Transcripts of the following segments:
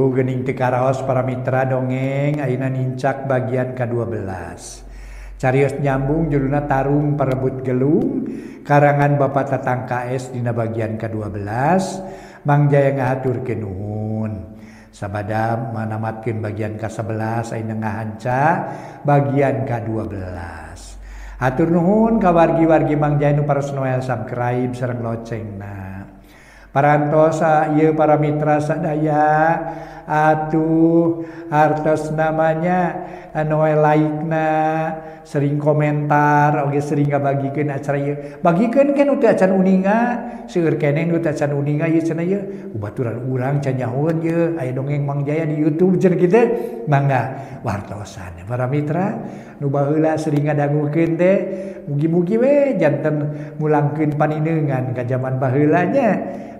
Tuh geuning teu karaos para mitra dongeng ayeuna nincak bagian ka-12. Carios nyambung judulna Tarung Parebut Gelung karangan Bapak Tatang KS dina bagian ka-12. Mang Jaya ngahaturkeun nuhun. Sabada manamatkeun bagian ka-11 ayeuna ngahanca bagian ka-12. Hatur nuhun ka wargi-wargi Mang Jaya nu paros noel subscribe sareng locengna. Parantosa ieu para mitra sadaya atuh hartos namanya noel like-na sering komentar oge sering ngabagikeun acara ieu. Bagikeun kan teu acan uninga, seueur keneh nu teu acan uninga ieu cenah ieu. Baturan urang can nyahoeun ieu aya dongeng Mang Jaya di YouTube cenah kitu. Mangga wartosan para mitra nu baheula sering ngadangukeun teh mugi-mugi we janten mulangkeun panineungan ka jaman baheula nya.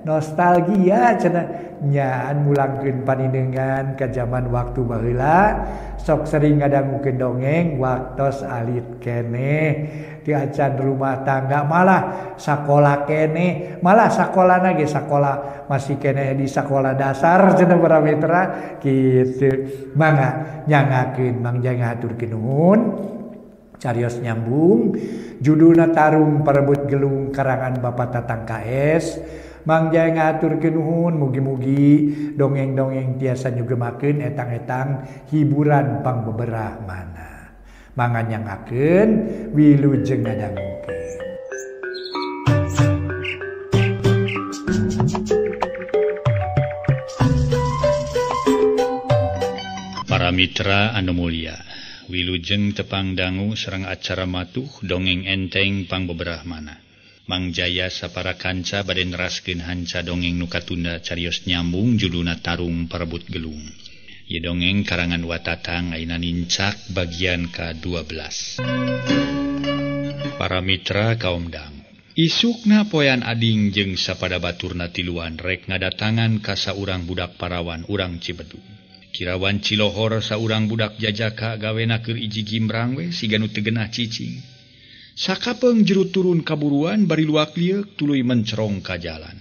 Nostalgia cenah nyaan mulangkeun panineungan ka jaman waktu baheula sok sering ngadangukeun dongeng waktos alit keneh teu acan rumah tangga malah sakola keneh malah sakolana ge sakola masih keneh di sakola dasar cenah para mitra kitu. Mangga nyangakeun Mang Jaya ngahaturkeun nuhun. Carios nyambung judulna Tarung Parebut Gelung karangan Bapak Tatang KS. Mang Jaya ngahaturkeun nuhun mugi-mugi dongeng-dongeng tiasa nyugemakeun etang-etang hiburan pangbeberah mana. Mangga nyangakeun wilujeng ngadangukeun. Para mitra anu mulia, wilujeng tepang dangu sareng acara matuh dongeng enteng pangbeberah mana. Mang Jaya sapara kanca bade neraskeun hanca dongeng nu katunda carios nyambung judulna Tarung Parebut Gelung. Ieu dongeng karangan Watatang ayeuna nincak bagian ka-12. Para mitra kaum dangu, isukna poean ading jeung sapada baturna tiluan rek ngadatangan ka saurang budak parawan urang Cibedug. Kirawan Cilohor saurang budak jajaka gawena keur iji gimbrang we siga nu teu genah cicing. Sakapeung jero turun kaburuan bari luak lieuk tuluy mencerong ka jalan.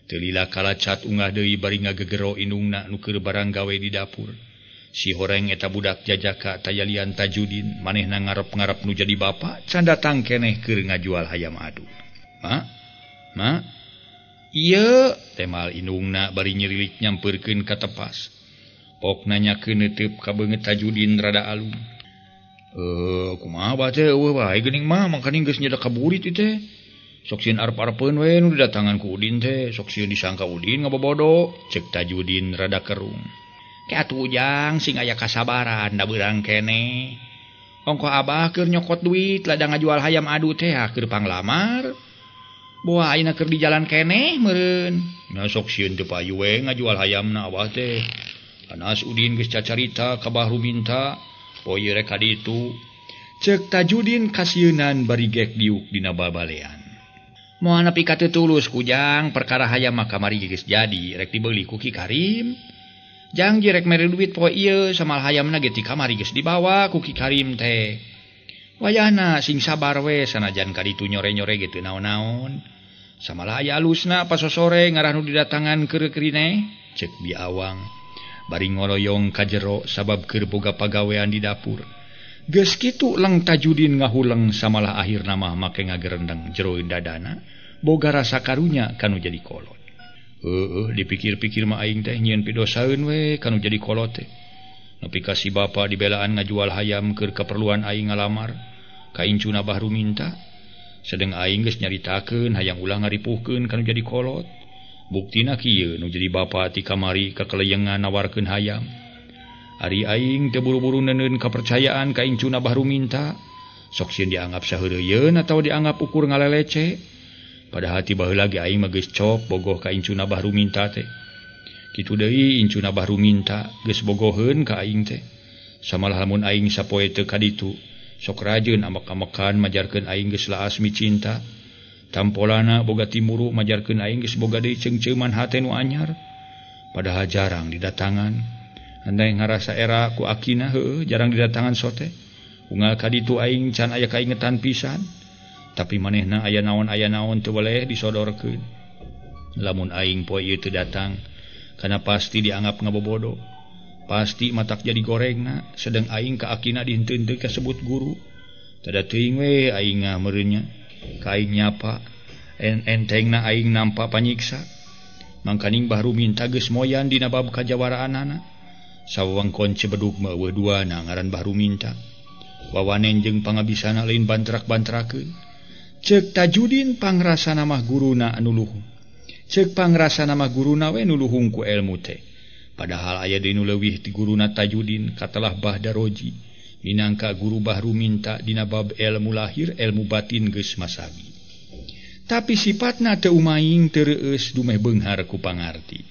Teu lila kalacat ungah deui bari ngagegero indungna nu keur barang gawe di dapur. Si horeng eta budak jajaka tayalian Tajudin manehna ngarep-ngarep nu jadi bapa can datang keneh keur ngajual hayam adu. Ma? Ma? Ieu temal indungna bari nyirilik nyampeurkeun ka tepas. Pok nanyakeun neuteub ka beungeut Tajudin rada alum. Kumaha bah teh eueuh bae geuning mah mangkaning geus nyedak kaburit ieu teh. Sok sieun arep-arepeun we nu didatangan ku Udin teh, sok sieun disangka Udin ngabobodo, ceuk Tajudin rada kerung. Ke atuh Ujang sing aya kasabaran da beurang keneh. Ongkoh abah keur nyokot duit ladang ngajual hayam adu teh keur panglamar. Boa ayeuna keur di jalan keneh meureun. Nya sok sieun teu payu we ngajual hayamna abah teh. Anas Udin geus cacarita ka Bah Ruminta. Poe rek ka ditu. Ceuk Tajudin kasieunan bari gek diuk dina babalean. Moal nepi ka teu tulus kujang perkara hayam mah kamari geus jadi rek dibeuli ku Ki Karim. Jang je rek mere duit poe ieu samal hayamna ge ti kamari geus dibawa ku Ki Karim teh. Wayahna sing sabar we sanajan ka ditu nyore-nyore ge teu naon-naon. Samalah aya alusna pasosore ngarah nu didatangan keur krineh ceuk Bi Awang. Bari ngoroyong ka jero sabab keur boga pagawean di dapur. Geus kitu leng Tajudin ngahuleng samalah akhirna mah make ngagerendeng jero dadana boga rasa karunya kanu jadi kolot. Heueuh dipikir-pikir mah aing teh nyieun pidosaeun we kanu jadi kolot teh. Nepi ka si bapa dibelaan ngajual hayam keur keperluan aing ngalamar ka incuna Bah Ruminta. Sedeng aing geus nyaritakeun hayang ulah ngaripuhkeun kanu jadi kolot. Buktina kieu nu jadi bapa ti kamari kakeleyengan nawarkeun hayam. Ari aing teu buru-buru neuneun kapercayaan ka incuna Bah Ruminta. Sok sieun dianggap saheureuyeuun atawa dianggap ukur ngalelece. Padahal ti baheula ge aing mah geus cok bogoh ka incuna Bah Ruminta teh. Kitu deui incuna Bah Ruminta geus bogoheun ka aing teh. Samalah lamun aing sapoe teu ka ditu, sok rajeun amek-amekan majarkeun aing geus laas micinta. Tampolana boga timuru majarkeun aing geus boga deui ceungceuman hate nu anyar. Padahal jarang didatangan. Andai ngarasa era ku akina heueuh jarang didatangan sote. Unggal ka ditu aing can aya kaingetan pisan. Tapi manehna aya naon teu weleh disodorkeun. Lamun aing poe ieu teu datang, Kana pasti dianggap ngabobodo. Pasti matak jadi gorengna sedang aing ka akina dihenteu kasebut guru. Tada teuing we aing meureunnya. Ka aing nyapa entengna aing nampa panyiksa. Mangkaning Bah Ruminta geus moyan dina bab kajawaraanana. Sawangkon Cibedug mah eueuh duana ngaran Bah Ruminta. Wawanen jeung pangabisana lain bantrak-bantrakeun. Ceuk Tajudin pangrasana mah guruna anu luhung. Ceuk pangrasana mah guruna we nu luhung ku elmu teh. Padahal aya deui nu leuwih ti guruna Tajudin katelah Bah Daroji. Minangka guru Bah Ruminta dina bab elmu lahir, elmu batin geus masagi. Tapi sifatna teu umaing teu reueus dumeh beunghar ku pangarti.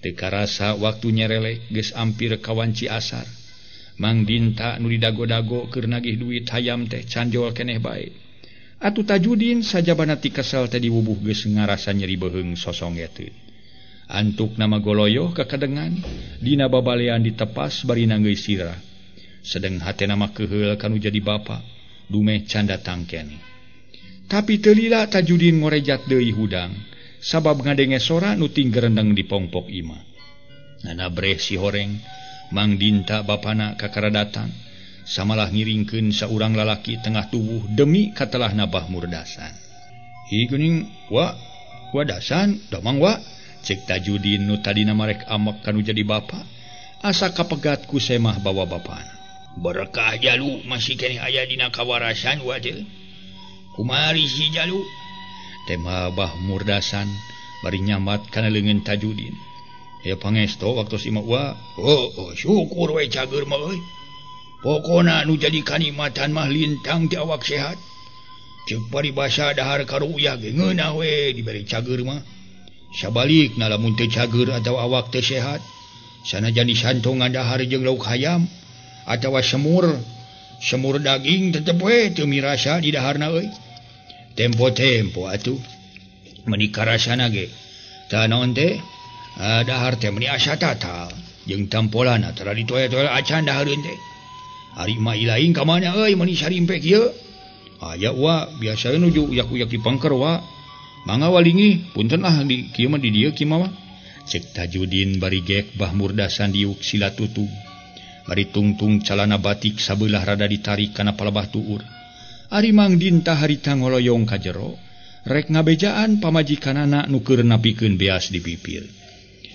Teu karasa waktu nyerelek geus ampir kawanci asar. Mang Dinta nu didago-dago keur nagih duit hayam teh canjol keneh bae. Atuh Tajudin sajabana ti kesel teh diwubuh geus ngarasa nyeri beuheung sosongeteun. Antuk nama goloyoh kakadengan dina babalean ditepas bari nanggeui sirah. Sedeng hatena mah keuheul kanu jadi bapa dumeh can datang keneh. Tapi teu lila Tajudin ngorejat deui hudang sabab ngadenge sora nu tinggerendeng di pongpok imah. Nana breh si horeng Mang Dinta bapana kakara datang samalah ngiringkeun saurang lalaki tengah tubuh demi katelahna Bah Murdasan. Hi geuning wa wadasan damang wa cek Tajudin nu tadina marek amek kanu jadi bapa asa kapegat ku semah bawa bapana. Berkah jalu masih keneh aya dina kawarasan wa teh. Kumari si jalu tema Bah Murdasan bari nyamat kana leungeun Tajudin. Ya pangesto waktu si wa oh, syukur we cager mah euy. Pokona nu jadi kanikmatan mah lintang ti awak sehat. Ceuk paribasa dahar karuyah ge ngeunah we dibere cager mah. Sabalikna lamun teu cager atawa awak teu sehat, sanajan disantongan dahar jeung lauk hayam atawa semur, semur daging tetep we teu mirasa di daharna euy. Tempo-tempo atuh meuni karasana ge. Tah naon teh? Dahar teh meuni asa tatal jeung tampolana tara ditoel-toel acan dahareun teh. Ari mah ilaing ka mana euy meuni sarimpe kieu? Aya wa biasa nuju uyak-uyak di pangker wa. Mangga walingih punten ah di kieu mah di dieu kieu mah. Cek Tajudin bari gek Bah Murdasan diuk sila tutug. Bari tungtung calana batik sabelah rada ditarik kana palebah tuur. Ari Mang Dinta harita ngoloyong ka jero rek ngabejaan pamajikanana nu keur napikeun beas di pipir.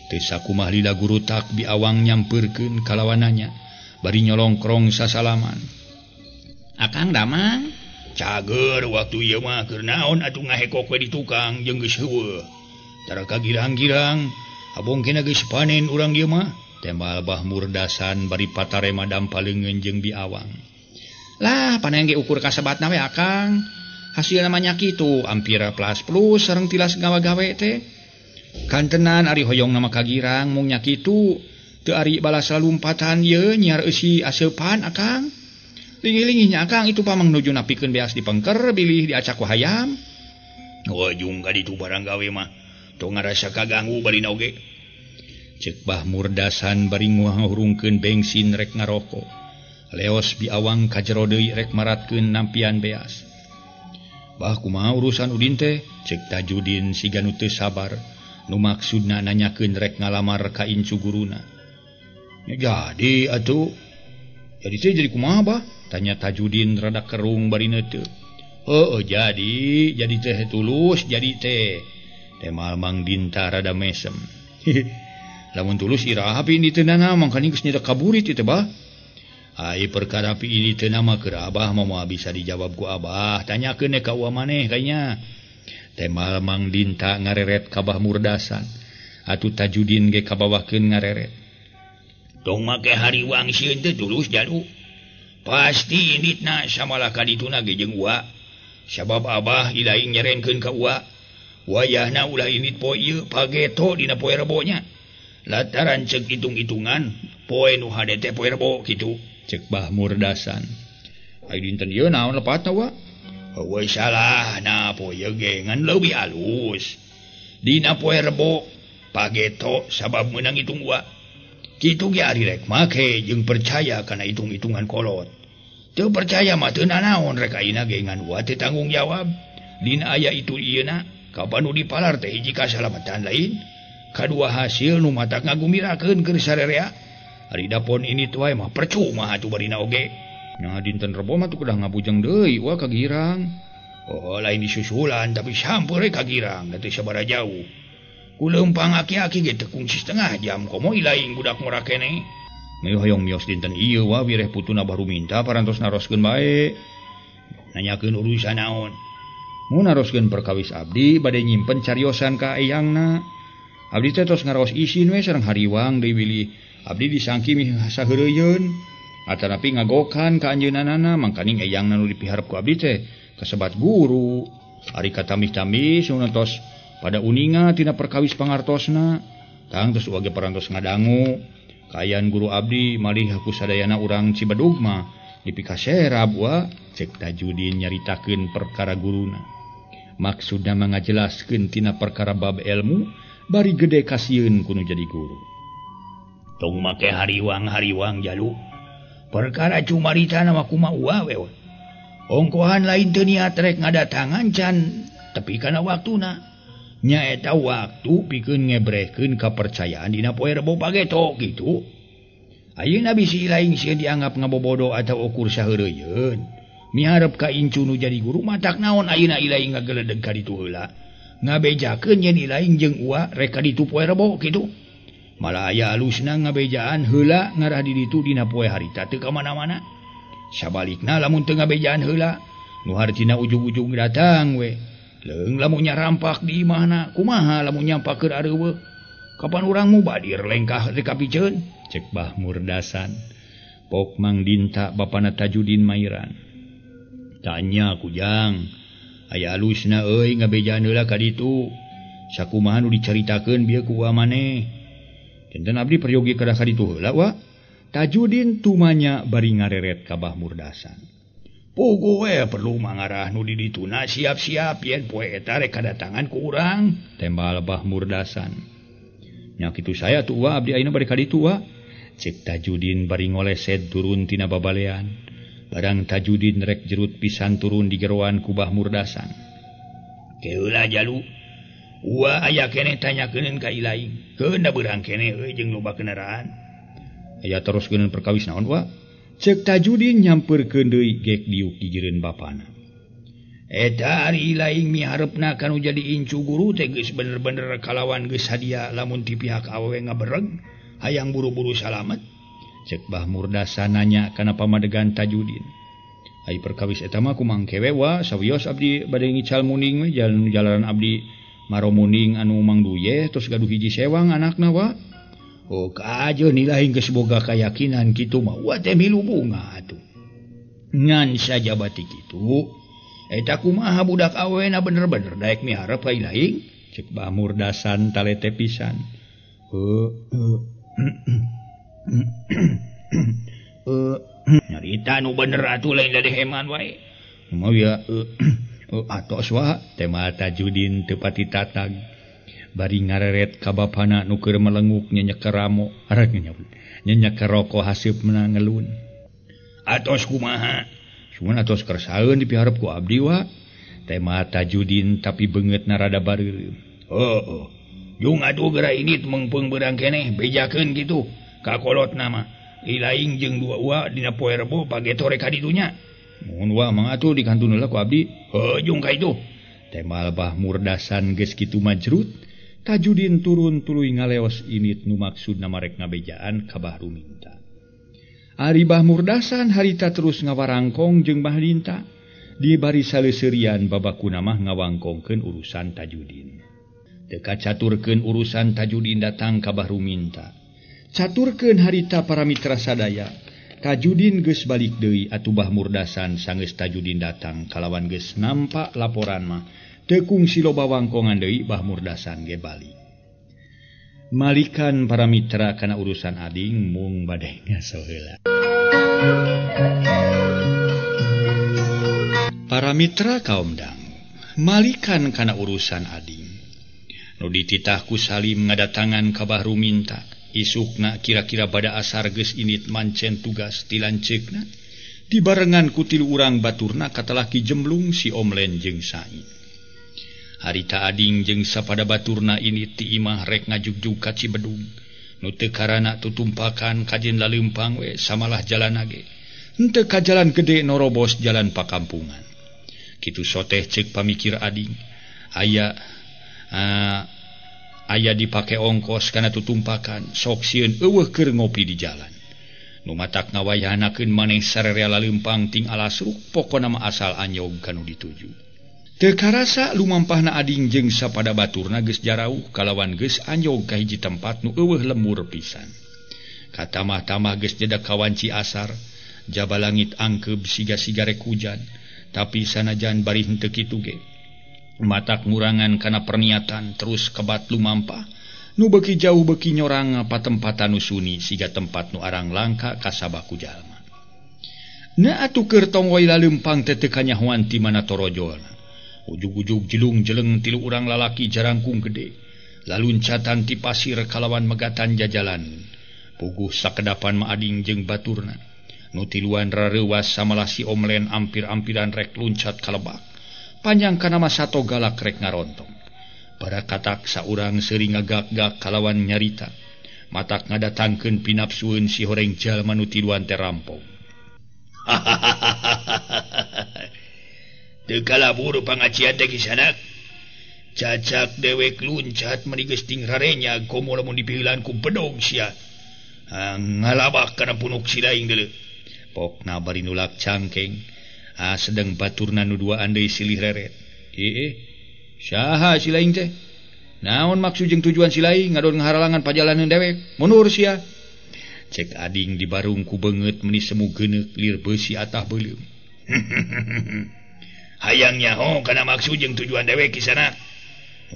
Teu sakumaha lila gurutak biawang nyampeurkeun kalawananya bari nyolongkrong sasalaman. Akang damang cager waktu ieu mah keur naon atuh ngahekok we di tukang jeung geus heueuh. Tara kagirang-girang abong kena geus panen urang ieu mah. Tembal Bah Murdasan bari patarema dampaleungeun jeung biawang. Lah panen ge ukur kasebatna we akang. Hasilna mah nya kitu ampir plus plus sareng tilas gawe-gawe teh. Kantenan ari hoyong nama kagirang mung nya kitu teu ari balas lalumpatan ye nyiar eusi aseupan akang. Lingih-lingih nya akang itu pamang nuju napikeun beas di pengker bilih diacak ku hayam. Ojung ka ditu barang gawe mah tong ngarasa kaganggu balina oge. Ceuk Bah Murdasan bari ngahurungkeun bensin rek ngaroko. Leos biawang ka jero deui rek maratkeun nampian beas. Bah kumaha urusan Udin teh? Ceuk Tajudin siga nu teu sabar. Nu maksudna nanyakeun rek ngalamar ka incu guruna. Jadi atuh. Jadi teh jadi kumaha bah? Tanya Tajudin rada kerung bari neuteup. Heueuh jadi teh tulus jadi teh. Temal Mang Dinta rada mesem. Lamun tulus iraha pi ini teh nana mangkani geus nyedek kaburit ieu teh bah. Ai perkara pi ini teh nama keur abah moal bisa dijawab ku abah. Tanyakeun ka uwa maneh kayanya. Temal Mang Dinta ngareret ka Bah Murdasan. Atuh Tajudin ge kabawakeun ngareret. Tong make hariwang sieun teh tulus jalu. Pasti inditna samalah ka dituna ge jeung uwa. Sabab abah ilaing nyerenkeun ka uwa. Wayahna ulah indit poe ieu pageto dina poe Rebo nya. Lataran ceuk hitung-hitungan poe nu hade teh poe Rebo kitu. Ceuk Bah Murdasan. Ai dinten ieu naon lepatna wa? Heueuh salah na poe ieu ge ngan leuwih alus. Dina poe Rebo pageto sabab meunang hitung uwa. Kitu ge ari rek make jeung percaya kana hitung-hitungan kolot. Teu percaya mah teu nanaon rek ayeuna ge ngan uwa teu tanggung jawab. Dina aya itu ieuna kapan nu dipalar teh hiji kasalamatan lain. Kadua hasil nu matak ngagumbirakeun keur sarerea. Ari dapon ini tuh mah percuma atuh barina oge. Nah dinten Rebo mah tuh kudah ngabujeng deui wah ka Girang. Oh lain disusulan tapi sampeur ka Girang da teu sabaraha jauh. Ku leumpang aki-aki ge teu kungsi setengah jam komo ilaing budak ngora keneh. Meuh hoyong mios dinten ieu wah wireh putuna baru minta parantos naroskeun bae. Nanyakeun urusan naon. Mun naroskeun perkawis abdi bade nyimpen cariosan ka eyangna. Abdi teh tos ngaraos isin we sareng hariwang deui bilih abdi disangki mih saheureuyun. Atanapi ngagokan ka anjeunanana mangkaning eyangna nu dipiharep ku abdi teh kasebat guru. Ari katamih-tamih sun tos pada uninga tina perkawis pangartosna. Tang tos wage parantos ngadangu. Kaayaan guru abdi malih ku sadayana urang Cibedug mah dipikaserab wa cek Tajudin nyaritakeun perkara guruna. Maksudna mah ngajelaskeun tina perkara bab ilmu bari gede kasieun ku nu jadi guru. Tong make hariwang-hariwang jalu. Perkara cumarita mah kumaha uwa we. Ongkohan lain teu niat rek ngadatangan can tepi kana waktuna. Nyaeta waktu pikeun ngebrehkeun kapercayaan dina poe Rebo pageto kitu. Ayeuna bisi lain sieun dianggap ngabobodo atawa ukur saheureuyun. Miharep ka incu nu jadi guru matak naon ayeuna ilaing ngageledeg ka ditu heula. Ngabejakeun yen ilaing jeung uwa rek ka ditu poe Rebo kitu. Malah aya alusna ngabejaan heula ngarah di ditu dina poe harita teu ka mana-mana. Sabalikna lamun teu ngabejaan heula nu hartina ujug-ujug datang we. Leung lamun nyarampak di imahna kumaha lamun nyampak keur areuweuh. Kapan urang mubadir lengkah teu kapiceun? Cek Bah Murdasan. Pok Mang Dinta bapana Tajudin mairan. Tanya kujang. Aya alusna euy ngabejaan heula ka ditu. Sakumaha nu dicaritakeun bieu ku uwa maneh. Janten abdi peryogi kedah ka ditu heula wa. Tajudin tumanya bari ngareret ka Bah Murdasan. Puguh we perlu mangarah nu di dituna siap-siap yen poe eta rek kadatangan ku urang. Tembal Bah Murdasan. Nya kitu saya tuh wa abdi ayeuna bari ka ditu wa. Cek Tajudin bari ngoleset turun tina babalean. Barang Tajudin rek jerut pisan turun di geroan ku Bah Murdasan. Keula jalu. Uwa aya keneh tanyakeun ka ilaing. Keun da beurang keneh euy jeung loba kendaraan. Aya teruskeun perkawis naon wa? Cek Tajudin nyamperkeun deui gek diuk gigireun bapana. Eta ari ilaing miharepna kanu jadi incu guru teh geus bener-bener kalawan geus sadia lamun ti pihak awewe ngabereg hayang buru-buru salamet. Cek Bah Murdasan nanya kana pamadegan Tajudin. Ai perkawis eta mah kumang kewe wa sawios abdi bade ngical muning we jalan-jalanan abdi maro muning anu Mang Duye terus gaduh hiji sewang anakna wa. Oh kajeun ilaing geus boga kayakinan kitu mah wa teh milu bunga atuh. Ngan sajabati kitu eta kumaha budak awena bener-bener daek miharep ka ilaing? Cek Bah Murdasan talete pisan. Nyarita nu bener atuh lain dari heman wae. Mau ya atos wa tema Tajudin teu pati tatag. Bari ngareret ka bapana nu keur melenguk nyenyeker ramo arek nyenyeker roko haseupna ngelun. Atos kumaha? Suman atos kersaeun dipiharep ku abdi wa. Tema Tajudin tapi beungeutna rada bareureum. Heuh. Jung atuh geura indit meungpeung beurang keneh bejakeun kitu. Ka kolotna mah ilaing jeung dua uwa dina poe Rebo pageto rek ka ditunya. Mun wa mah atuh dikantun heula ku abdi. Heuh jung ka itu. Temal Bah Murdasan geus kitu majrut. Tajudin turun tuluy ngaleos init nu maksudna marek ngabejaan ka Bah Ruminta. Ari Bah Murdasan harita terus ngawarangkong jeung Bah Dinta. Di bari saleseurian babakuna mah ngawangkongkeun urusan Tajudin. Teu kacaturkeun urusan Tajudin datang ka Bah Ruminta. Caturkeun harita para mitra sadaya. Tajudin geus balik deui atuh Bah Murdasan sanggeus Tajudin datang kalawan geus nampak laporan mah. Teu kungsi loba wangkongan deui Bah Murdasan ge balik. Malikan para mitra kana urusan ading mung bade ngaso heula. Para mitra kaum dang, malikan kana urusan ading. Nu dititah ku Salim ngadatangan ka Bah Ruminta. Isukna kira-kira pada asar geus indit mancen tugas ti lanceukna. Dibarengan ku tilu urang baturna katalaki jemblung si Omlen jeung Said. Harita ading jeung sapada baturna ini ti imah rek ngajugjug ka Cibedug. Nu teu karana tutumpakan kajen laleumpang we samalah jalan ge. Henteu ka jalan gede norobos jalan pakampungan. Kitu soteh ceuk pamikir ading. Aya aya dipake ongkos kana tutumpakan sok sieun eueuh keur ngopi di jalan. Nu matak ngawayahanakeun maneh sarerea laleumpang ting alasruk pokona mah asal anyog kanu dituju. Teu karasa lumampahna ading jeung sapada baturna geus jarauh kalawan geus anyog ka hiji tempat nu eueuh lemur pisan. Katamah-tamah geus jedak kawanci asar, jaba langit angkeub siga-siga rek hujan, tapi sanajan bari henteu kitu ge. Matak ngurangan kana perniatan terus kebat lumampah. Nu beuki jauh beuki nyorang patempatan nu suni siga tempat nu arang langka kasabah ku jalma. Na atuh keur tonggoy laleumpang teh teu kanyahoan ti mana torojolna. Ujug-ujug jelung jeleng tilu urang lalaki jarangkung gede. Laluncatan ti pasir kalawan megatan jajalan. Puguh sakedapan ma ading jeung baturna. Nu tiluan rareuwas samalah si omlen ampir-ampiran rek luncat ka lebak. Panjang kana mah sato galak rek ngarontong. Para katak saurang seuri ngagak-gak kalawan nyarita. Matak ngadatangkeun pinapsueun si horeng jalma nu tiluan teh rampong. Teu kalabur pangacian teh kisanak. Cacak dewek luncat meni geus ting rarenya komo lamun dipiheulan ku bedog sia. Ngalabak kana punuk si laing deuleu. Pokna bari nulak cangkeng. Sedeng baturna nu duaan deui silih reret. Saha si laing teh? Naon maksud jeung tujuan si laing ngadon ngaharalangan pajalanan dewek? Mundur sia. Cek ading di barung ku beungeut meni semu geuneuk lir beusi atah beuleum. Hayang nyaho kana maksud jeung tujuan dewek kisana.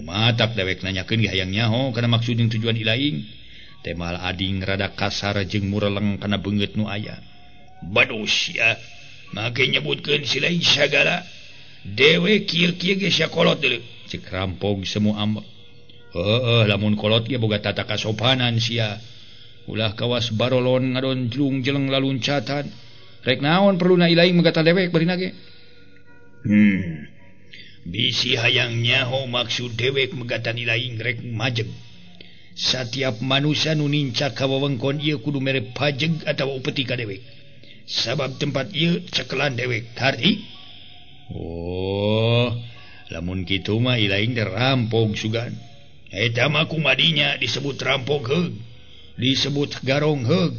Matak dewek nanyakeun ge hayang nyaho kana maksud jeung tujuan ilaing. Temal ading rada kasar jeung mureleng kana beungeut nu aya. Badus sia. Make nyebutkeun si laing sagala. Dewek kieu-kieu ge sia kolot deuleu. Cek rampog semu ambek. Heueuh lamun kolot ge boga tata kasopanan sia. Ulah kawas barolon ngadon jelung jeleng laluncatan. Rek naon perluna ilaing megatan dewek barina ge. Bisi hayang nyaho maksud dewek megatan ilaing rek majeg. Satiap manusia nu nincak ka wewengkon ieu kudu mere pajeg atawa upeti ka dewek. Sabab tempat ieu cekelan dewek. Harti? Oh, lamun kitu mah ilaing teh rampog sugan. Eta mah kumadinya disebut rampog heug. Disebut garong heug.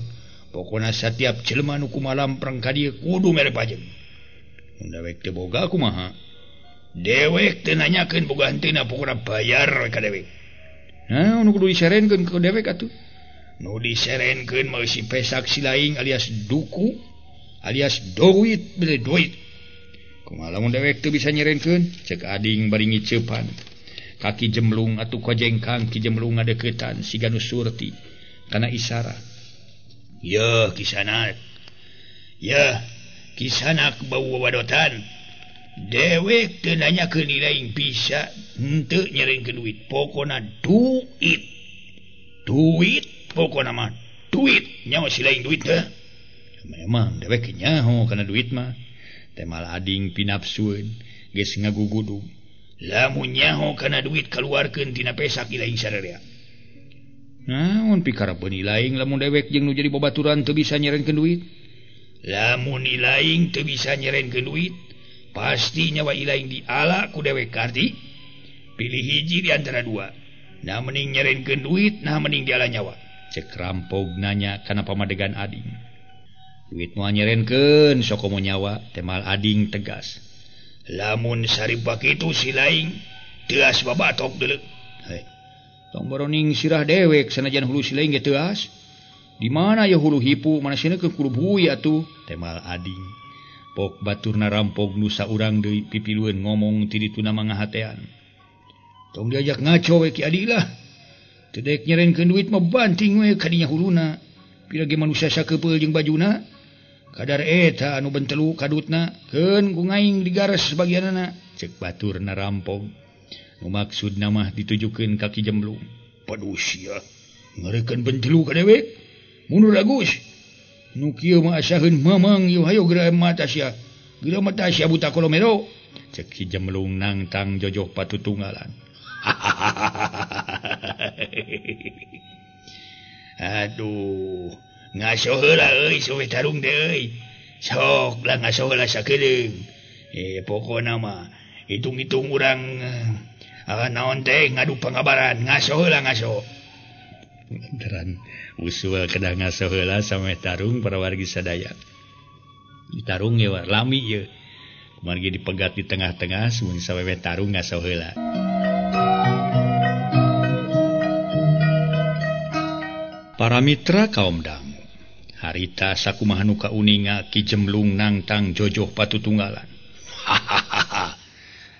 Pokona satiap jelema nu kumalampreng ka dieu kudu mere pajeg. Mun dewek teu boga kumaha? Dewek teu nanyakeun boga henteuna pokona bayar ka dewek. Nah, nu kudu diserenkeun ka dewek atuh. Nu diserenkeun mah si pesak si laing alias duku alias duit beli duit. Kumaha lamun dewek teu bisa nyerenkeun? Cek ading bari ngiceupan. Kaki jemlung atuh kojengkang ki jemlung ngadeukeutan siga nu surti kana isyarat. Yeuh kisanak. Yeuh kisanak bau wadotan. Dewek teu nanyakeun ilaing bisa henteu nyerenkeun duit. Pokona duit. Duit pokona mah duit. Nyawa si laing duit teh. Memang dewek nyaho kana duit mah. Temal ading pinapsueun geus ngagugudug. Lamun nyaho kana duit kaluarkeun tina pesak ilaing sararea. Naon pikarepeun ilaing lamun dewek jeung nu jadi babaturan teu bisa nyerenkeun duit? Lamun ilaing teu bisa nyerenkeun duit, pasti nyawa ilaing diala ku dewek karti. Pilih hiji di antara dua. Nah mending nyerenkeun duit, nah mending diala nyawa. Cek rampog nanya kana pamadegan ading. Duit moal nyerenkeun sok komo nyawa, temal ading tegas. Lamun saribak kitu si laing teuas babatok deuleu. Heh. Tong boroning sirah dewek sanajan hulu si laing ge teuas. Di mana ya hulu hipu, mana sieuna ke kudu buy atuh, temal ading. Pok baturna rampog nu saurang deui pipilueun ngomong ti dituna mangahatean. Tong diajak ngaco we ki adi lah. Teu daek nyerenkeun duit mah banting we kadinya huluna. Pira ge manusia sakepeul jeung bajuna. Kadar eta anu bentelu kadutna, keun ku ngaing digares bagianana. Cek baturna rampog. Nu maksudna mah ditujukeun ka Ki Jemblung. Paduh sia, ngareukeun bentelu ka dewek. Mundur Agus. Nu kieu mah asaheun mamang ieu hayo geura mata sia. Geura mata sia buta kolomero. Cek Ki Jemlung nangtang jojoh patutunggalan. Aduh, ngaso heula euy suwe tarung teh euy. Sok lah ngaso heula sakedeung. Pokona mah hitung-hitung urang naon teh ngadu pangabaran, ngaso heula ngaso. Lantaran usul kedah ngaso heula sameh tarung para wargi sadaya. Ditarung ye war lami ye. Kumargi dipegat di tengah-tengah mun sawewe tarung ngaso heula. Para mitra kaum dangu, harita sakumaha nu kauninga Ki Jemlung nangtang jojoh patutunggalan. Hahaha.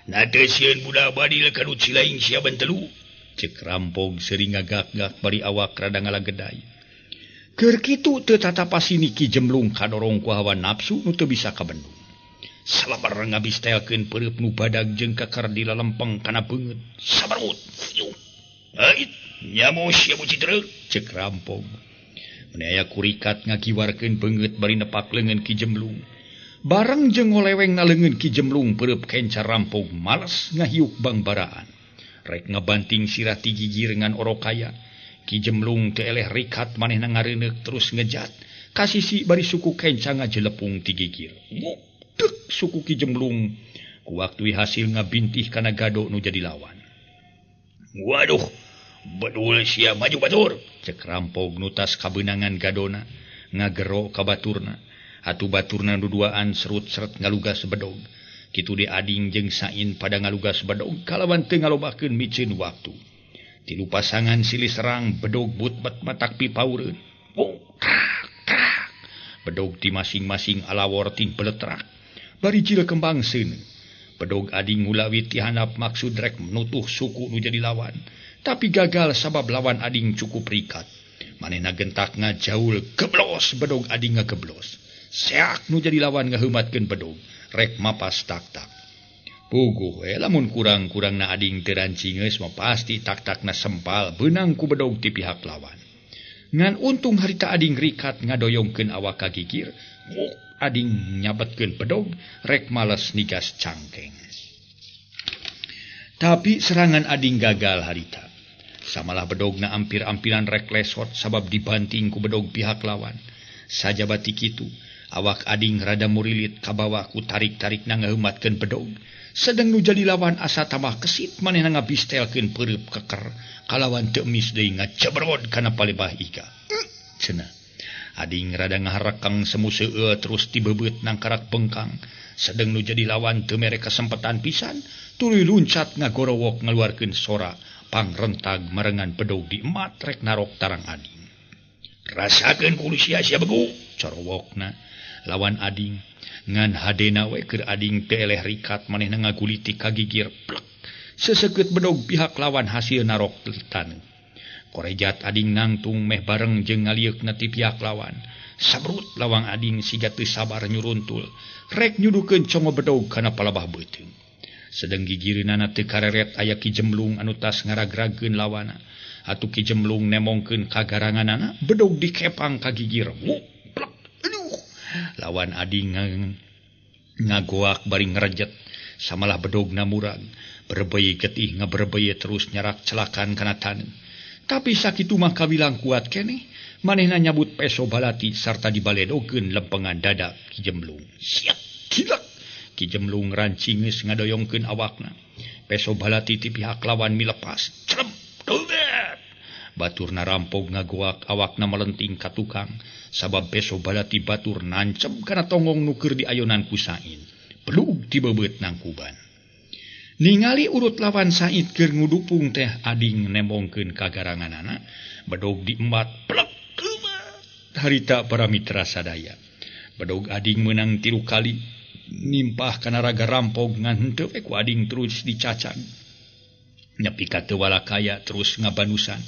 Na teu sieun budak badil ka nu cilaing sia bentelu. Cek rampog seuri ngagak-gak bari awak rada ngalagedai. Keur kitu teu tatapasini Ki Jemlung kadorong ku hawa nafsu nu teu bisa kabendung. Salabar ngabistelkeun peureub nu badag jeung kakar di lalempeng kana beungeut. Sabarut. Ait, nyamo sia buci treuk. Cek rampog. Mun aya kurikat ngakiwarkeun beungeut bari nepak leungeun Ki Jemlung. Bareng jeung ngoleweng na leungeun Ki Jemlung peureub kenca rampog males ngahiuk bangbaraan. Rek ngabanting sirah ti gigir ngan orokaya. Ki Jemlung teu eleh rikat manehna ngareuneuh terus ngejat. Kasisi bari suku kenca ngajelepung ti gigir. Tek suku Ki Jemlung ku waktu hasil ngabintih kana gado nu jadi lawan. Waduh, bedul sia maju batur. Cek rampog nu tas kabeunangan gadona ngagero ka baturna. Atuh baturna nu duaan serut-seret ngalugas bedog. Kitu de ading jeung Sain pada ngalugas bedog kalawan teu ngalobakeun miceun waktu. Tilu pasangan silih serang bedog but-bet matak pipaureun. Oh, trak trak. Bedog ti masing-masing alawor ting beletrak. Bari jil kembang seuneu. Bedog ading ngulawi ti handap maksud rek menutuh suku nu jadi lawan. Tapi gagal sabab lawan ading cukup rikat. Manehna gentak ngajaul geblos bedog ading ngageblos. Seak nu jadi lawan ngaheumatkeun bedog rek mapas tak-tak. Puguh we lamun kurang-kurangna ading teu rancingeus mah pasti tak-takna sempal beunang ku bedog ti pihak lawan. Ngan untung harita ading rikat ngadoyongkeun awak ka gigir, ading nyabetkeun bedog rek males nigas cangkeng. Tapi serangan ading gagal harita. Samalah bedogna ampir-ampiran rek lesot sabab dibanting ku bedog pihak lawan. Sajabati kitu, awak ading rada murilit kabawa ku tarik-tarik na ngaheumatkeun bedog. Sedeng nu jadi lawan asa tambah kesit manehna ngabistelkeun peureub keker kalawan teu emis deui ngacebrod kana palebah iga. Cenah. Ading rada ngaharekang semu seueul terus tibebeut nangkarak bengkang. Sedeng nu jadi lawan teu mere kasempatan pisan, tuluy luncat ngagorowok ngaluarkeun sora pangrentag marengan bedog di emat rek narok tarang ading. Rasakeun ku sia sia begu, corowokna lawan ading. Ngan hadena we keur ading teu eleh rikat manehna ngagulitik ka gigir plek. Sesekeut bedog pihak lawan hasil narok taneuh. Korejat ading nangtung meh bareng jeung ngalieukna ti pihak lawan. Sabrut lawang ading siga teu sabar nyuruntul. Rek nyudukeun congo bedog kana palabah beuteung. Sedeng gigireunana teu kareret aya Ki Jemlung anu tas ngaragrageun lawana. Atuh Ki Jemlung nemongkeun kagaranganana, bedog dikepang ka gigir. Plek. Aduh. Lawan ading ngagoak bari ngerejet. Samalah bedogna murag. Berebei getih ngaberebei terus nyarak celakan kana taneuh. Tapi sakitu mah kawilang kuat keneh. Manehna nyabut peso balati sarta dibaledogeun lempengan dada Ki Jemlung. Siap gilak. Ki Jemlung rancingeus ngadoyongkeun awakna. Peso balati ti pihak lawan milepas. Celem. Baturna rampog ngagoak awakna melenting ka tukang. Sabab peso balati batur nancep kana tonggong nu keur diayonan ku Sain. Belug tibebeut nangkuban. Ningali urut lawan Said keur ngudupung teh ading nembongkeun kagaranganana, bedog diembat plek. Harita para mitra sadaya. Bedog ading meunang 3 kali nimpah kana raga rampog ngan henteu we ku ading terus dicacag. Nepi ka teu walakaya terus ngabanusan.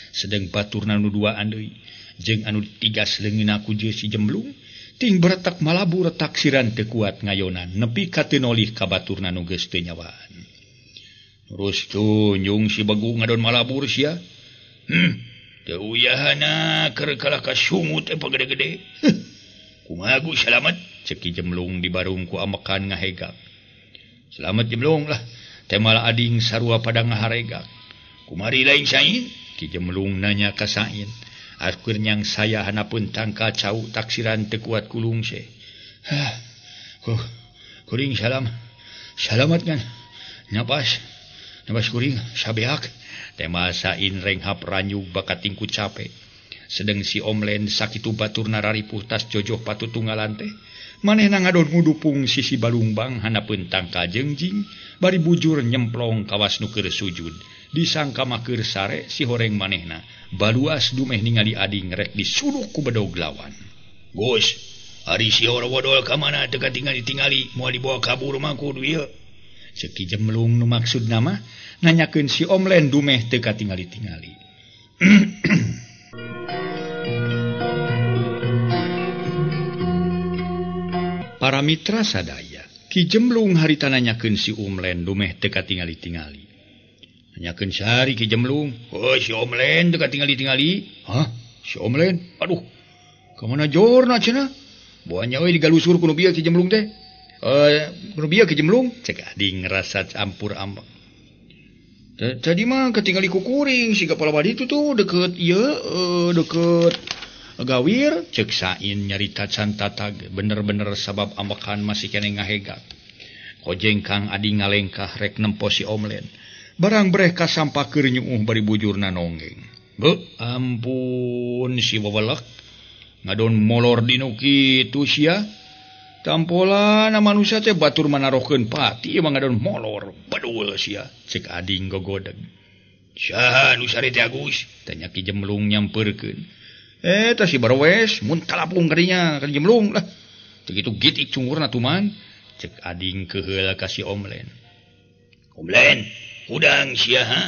Sedeng baturna nu duaan deui jeung anu tigas leungeunna ku jeung si Jemlung ting beretak malabur taksiran teu kuat ngayonan nepi ka teu nolih ka baturna nu geus teu nyawaan. Terus tunjung si begu ngadon malabur sia. Teu uyahana keur kalah ka sungut teh pagede-gede. Kumaha gu salamet? Cek Ki Jemlung di barung ku amekan ngahegap. Selamat Jemlung lah. Temala ading sarua pada ngaharegak. Kumari lain sain? Ki Jemlung nanya ka Sain. Akur nyang saya hanapun tangka cau taksiran teu kuat kulung se. Hah. Kuring salam. Salamat kan. Napas. Napas kuring sabeak. Tema Sain renghap ranyug bakat tingku capek. Sedeng si Omlen sakitu baturna raripuh tas jojoh patutunggalan teh. Manehna ngadon ngudupung sisi balungbang hanapeun tangka jengjing bari bujur nyemplong kawas nu keur sujud. Disangka mah keur sare si horeng manehna. Baluas dumeh ningali ading rek disuduk ku bedog lawan. Gus, ari si wadol ka mana teu katingali-tingali moal dibawa kabur mah kudu ieu. Ceuk Ki Jemlung nu maksudna mah nanyakeun si Omlen dumeh teu katingali-tingali. Para mitra sadaya, Ki Jemlung harita nanyakeun si Omlen dumeh teu katingali-tingali. Nanyakeun sari Ki Jemlung, "Oh, si Omlen teu katingali-tingali." "Hah? Si Omlen? Aduh. Ka mana jorna cenah? Boanya we digalusur ku nu bieu Ki Jemlung teh." "Ku nu bieu Ki Jemlung?" Cek ading ngerasa campur ambek. Tadi mah katingali ku kuring siga palawadi itu tuh deket ieu deket gawir. Cek Sain nyarita can tatag bener-bener sabab ambekan masih keneh ngahegak. Kojeng kang ading ngalengkah rek nempo si Omlen. Barang breh kasampa keur nyuuh bari bujurna nonggeng. Beuh, ampun si wawelek ngadon molor dinu kitu sia. Tampolana manusia teh batur manarohkeun pati mah ngadon molor badul sia. Cek ading gogodeg. Saha nu sare teh Agus? Tanya Ki Jemlung nyampeurkeun. Tah si Barwes mun talapung kadinya ka Jemlung lah. Teu kitu gitik cungurna tuman. Cek ading keheul ka si Omlen. Omlen, hudang sia ha?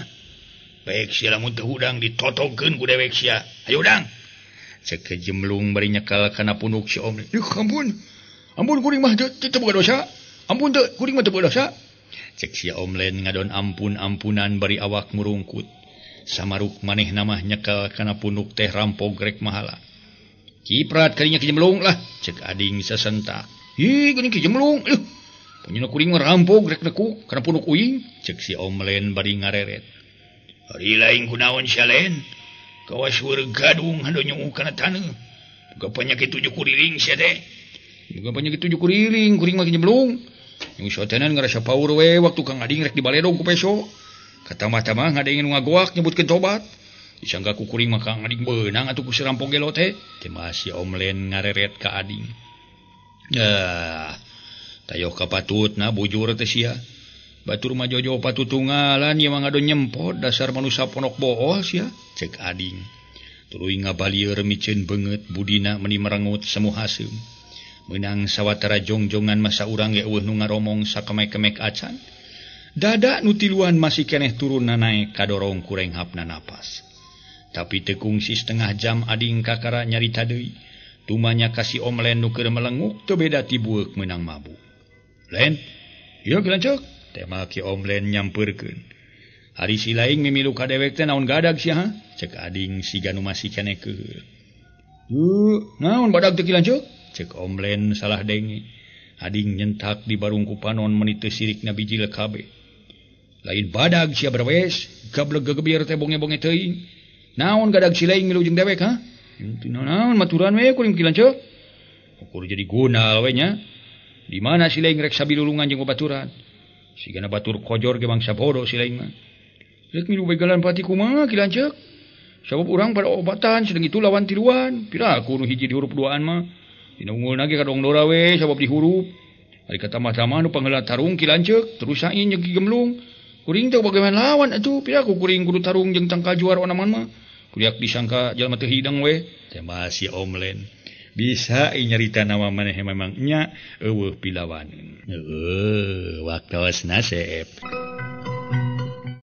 Baik sia lamun teu hudang ditotogkeun ku dewek sia. Hayu hudang. Cek Ki Jemlung bari nyekal kana punuk si Omlen. Ih, ampun. Ampun kuring mah teu boga dosa. Ampun teu kuring mah teu boga dosa. Cek si Omlen ngadon ampun-ampunan bari awak murungkut. Samaruk manehna mah nyekel kana punuk teh rampog rek mahala. Kiprat kadinya Ki Jemlung lah. Cek ading sasentak. Ih, geuning Ki Jemlung. Euh. Panyeuna kuring mah rampog rek nekuk kana punuk uing. Cek si Omlen bari ngareret. Ari lain kunaon sia lain. Kawas weur gadung hando nyuuh kana taneuh. Boga penyakit tujuh kuriling sia teh. Boga penyakit tujuh kuriling kuring mah Ki Jemlung. Yang sotenan ngarasa power we waktu kang ading rek dibaledog ku peso. Katambah-tambah ngadengin nu ngagoak nyebutkeun tobat. Disangka ku kuring mah kang ading beunang atuh ku si rampog gelo teh. Teh si Omlen ngareret ka ading. Ah, tayoh kapatutna bujur teh sia. Batur mah jojo patutunggalan ieu mah ngadon nyempot dasar manusia ponok bool sia. Cek ading. Tuluy ngabalieur miceun beungeut budina meuni merengut semu haseum. Meunang sawatara jongjongan masa urang ge eueuh nu ngaromong sakemek-kemek acan. Dada nu tiluan masih keneh turunna naek kadorong ku renghapna napas. Tapi teu kungsi setengah jam ading kakara nyarita deui. Tumanya ka si Omlen nu keur melenguk teu beda ti bueuk meunang mabuk. "Len, ieu Ki Lanceuk?" Tema Ki Omlen nyampeurkeun. "Ari si laing mimilu ka dewek teh naon gadag sia ha?" Cek ading siga nu masih keneh keheul. "Naon badag teh Ki Lanceuk?" Cek Omlen salah denge. Ading nyentak di barung ku panon meuni teu sirikna bijil kabeh. Lain badag sia berwes, gableg gegebieur teh bonge-bonge teuing. Naon gadag si laing milu jeung dewek ha? Naon maturan we kuring Ki Lanceuk. Ukur jadi gunal we nya. Di mana si laing rek sabilulungan jeung babaturan? Sigana batur kojor ge bangsa bodoh si laing mah. Rek milu begalan pati kumaha Ki Lanceuk? Sabab urang pada obatan sedeng itu lawan tiluan. Piraku nu hiji di hurup duaan mah. Dina unggulna ge kadong dora we sabab dihurup. Ari katambah-tambah nu pangheula tarung Ki Lanceuk terus sain jeung Ki Gemlung. Kuring teh bagaimana lawan atuh piraku kuring kudu tarung jeung tangkal juara onaman mah. Kuriak disangka jalma teu hidang we. Teh si Omlen. Bisa nyarita nama maneh memang nya eueuh pilawaneun. Heueuh waktosna seep.